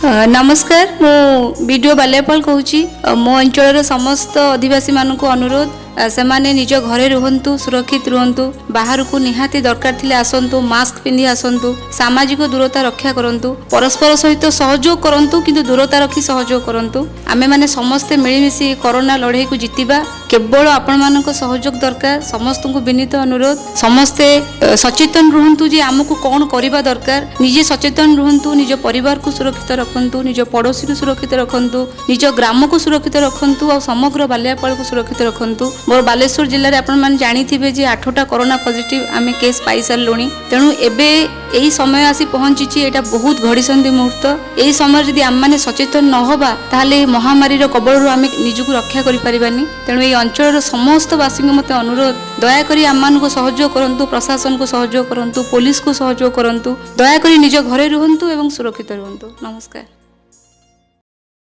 ନମସ୍କାର, ମୁଁ ବିଡିଓ ବାଲିଆପାଳ କହୁଛି। ମୋ ଅଞ୍ଚଳର ସମସ୍ତ ଅଧିବାସୀମାନଙ୍କୁ ଅନୁରୋଧ, ସେମାନେ ନିଜ ଘରେ ରୁହନ୍ତୁ, ସୁରକ୍ଷିତ ରୁହନ୍ତୁ। ବାହାରକୁ ନିହାତି ଦରକାର ଥିଲେ ଆସନ୍ତୁ, ମାସ୍କ ପିନ୍ଧି ଆସନ୍ତୁ, ସାମାଜିକ ଦୂରତା ରକ୍ଷା କରନ୍ତୁ, ପରସ୍ପର ସହିତ ସହଯୋଗ କରନ୍ତୁ, କିନ୍ତୁ ଦୂରତା ରଖି ସହଯୋଗ କରନ୍ତୁ। ଆମେମାନେ ସମସ୍ତେ ମିଳିମିଶି କରୋନା ଲଢ଼େଇକୁ ଜିତିବା। କେବଳ ଆପଣମାନଙ୍କ ସହଯୋଗ ଦରକାର। ସମସ୍ତଙ୍କୁ ବିନୀତ ଅନୁରୋଧ, ସମସ୍ତେ ସଚେତନ ରୁହନ୍ତୁ ଯେ ଆମକୁ କ'ଣ କରିବା ଦରକାର। ନିଜେ ସଚେତନ ରୁହନ୍ତୁ, ନିଜ ପରିବାରକୁ ସୁରକ୍ଷିତ ରଖନ୍ତୁ, ନିଜ ପଡ଼ୋଶୀକୁ ସୁରକ୍ଷିତ ରଖନ୍ତୁ, ନିଜ ଗ୍ରାମକୁ ସୁରକ୍ଷିତ ରଖନ୍ତୁ ଆଉ ସମଗ୍ର ବାଲିଆପାଳକୁ ସୁରକ୍ଷିତ ରଖନ୍ତୁ। ମୋର ବାଲେଶ୍ୱର ଜିଲ୍ଲାରେ ଆପଣମାନେ ଜାଣିଥିବେ ଯେ 8ଟା କରୋନା ପଜିଟିଭ ଆମେ କେସ୍ ପାଇସାରିଲୁଣି। ତେଣୁ ଏବେ ଏହି ସମୟ ଆସି ପହଞ୍ଚିଛି, ଏଇଟା ବହୁତ ଘଡ଼ିସନ୍ଧି ମୁହୂର୍ତ୍ତ। ଏହି ସମୟରେ ଯଦି ଆମେମାନେ ସଚେତନ ନ ହେବା, ତାହେଲେ ଏହି ମହାମାରୀର କବଳରୁ ଆମେ ନିଜକୁ ରକ୍ଷା କରିପାରିବାନି। ତେଣୁ ଏହି ଅଞ୍ଚଳର ସମସ୍ତ ବାସୀଙ୍କୁ ମୋତେ ଅନୁରୋଧ, ଦୟାକରି ଆମମାନଙ୍କୁ ସହଯୋଗ କରନ୍ତୁ, ପ୍ରଶାସନକୁ ସହଯୋଗ କରନ୍ତୁ, ପୋଲିସକୁ ସହଯୋଗ କରନ୍ତୁ। ଦୟାକରି ନିଜ ଘରେ ରୁହନ୍ତୁ ଏବଂ ସୁରକ୍ଷିତ ରୁହନ୍ତୁ। ନମସ୍କାର।